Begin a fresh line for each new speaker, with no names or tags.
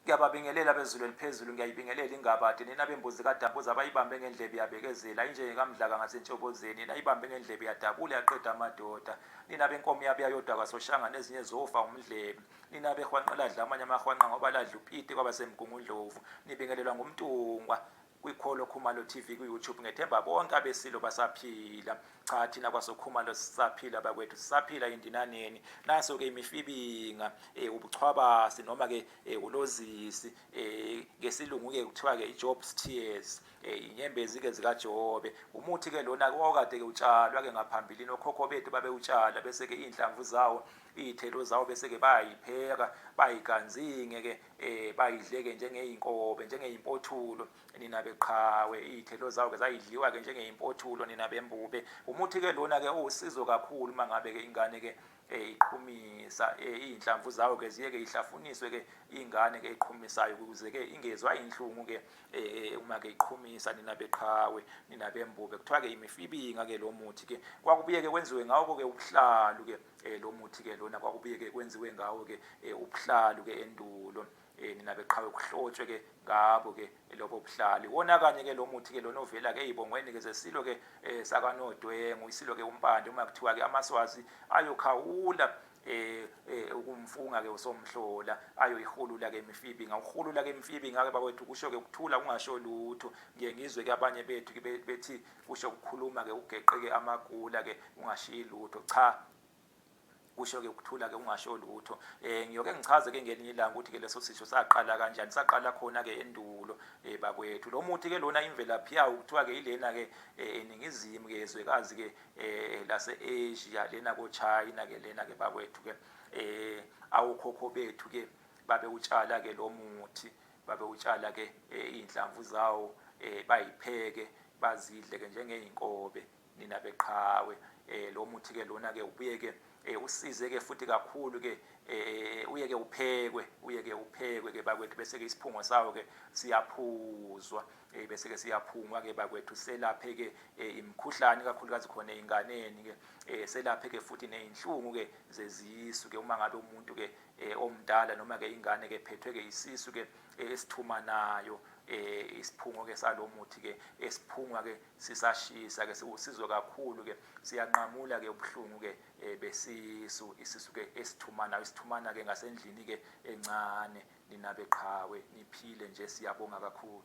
Ngiyababingelela bezulu eliphezulu, ngiyayibingelela ingabade nina bembuzi kadambuza abayibambe ngendlebe yabekezela inje kamdlaka ngasentshobozeni, nayibambe ngendlebe yadabula yaqeda amadoda. Nina benkomo yabiyayodwa kwasoshanga nezinye zofa umdlebe, nina behwanqela dla amanye amahwanqa ngoba ladla upiti kwabasemgungundlovu. Nibingelelwa ngumntungwa kwiKholo Khumalo TV ku-YouTube. Ngethemba bonke abesilo basaphila. Cha, thina kwasokhumalo sisaphila bakwethu, sisaphila indinaneni. Naso-ke Imifibinga, uBuchwabasi noma-ke uLozisi, ngesilungu-ke kuthiwa-ke i-Job's Tears, inyembezi-ke zikaJobe. Umuthi-ke lona okade-ke utshalwa-ke ngaphambilini, okhokho bethu babewutshala bese-ke iy'nhlamvu zawo, iy'thelo zawo bese-ke bayayipheka, bayiganzinge-ke, bayidle-ke njengey'nkobe, njengey'mpothulo. Nina beqhawe, iy'thelo zawo-ke zayidliwa-ke njengey'mpothulo nina bembube. Umuthi-ke lona-ke uwusizo kakhulu uma ngabe-ke ingane-ke iqhumisa, iy'nhlamvu zawo-ke ziye-ke ihlafuniswe-ke ingane-ke eqhumisayo ukuze-ke ingezwa iy'nhlungu-ke uma-ke iqhumisa nina beqhawe, nina bembube. Kuthiwa-ke Imifibinga-ke lo muthi-ke kwakubuye-ke kwenziwe ngawo-ke ubuhlalu-ke lo muthi-ke lona kwakubuye-ke kwenziwe ngawo-ke ubuhlalu-ke endulo. Nina beqhawe kuhlotshwe-ke ngabo-ke lobo buhlalu. Wona kanye-ke lo muthi-ke lona ovela-ke ey'bongweni-ke zesilo-ke sakanodwengu, isilo-ke umpande uma kuthiwa-ke amaswazi ayokhawula ukumfunga-ke usomhlola, ayoyihulula-ke Imifibinga. Ukuhulula-ke Imifibinga-ke bakwethu kusho-ke ukuthula ungasho lutho. Ngiye ngizwe-ke abanye bethu-ke bethi kusho ukukhuluma-ke ugeqe-ke amagula-ke ungashiyi lutho. Cha, kusho-ke ukuthula-ke ungasho lutho. Ngiyoke ngichaze-ke ngelinye ilanga ukuthi-ke leso sisho saqala kanjani. Saqala khona-ke endulo bakwethu. Lo muthi-ke lona imvelaphi yawo kuthiwa-ke ilena-ke eningizimu-ke ezwekazi-ke lase-Asia, lena ko-China-ke lena-ke bakwethu-ke. Awokhokho bethu-ke babewutshala-ke lo muthi, babewutshala-ke iy'nhlamvu zawo, bayipheke bazidle-ke njengey'nkobe nina beqhawe. Lo muthi-ke lona-ke ubuye-ke usize-ke futhi kakhulu-ke, uye-ke uphekwe-ke bakwethu, bese-ke isiphungo sawo-ke siyaphuzwa, bese-ke siyaphungwa-ke bakwethu, selaphe-ke imikhuhlane kakhulukazi khona ey'nganeni-ke, selaphe-ke futhi ney'nhlungu-ke zezisu-ke uma ngabe umuntu-ke omdala noma-ke ingane-ke phethwe-ke isisu-ke esithumanayo. Isiphungo-ke salo muthi-ke esiphungwa-ke sisashisa-ke siwusizo kakhulu-ke, siyanqamula-ke ubuhlungu-ke besisu, isisu-ke esithumanayo, isithumana-ke ngasendlini-ke encane. Nina beqhawe niphile nje, siyabonga kakhulu.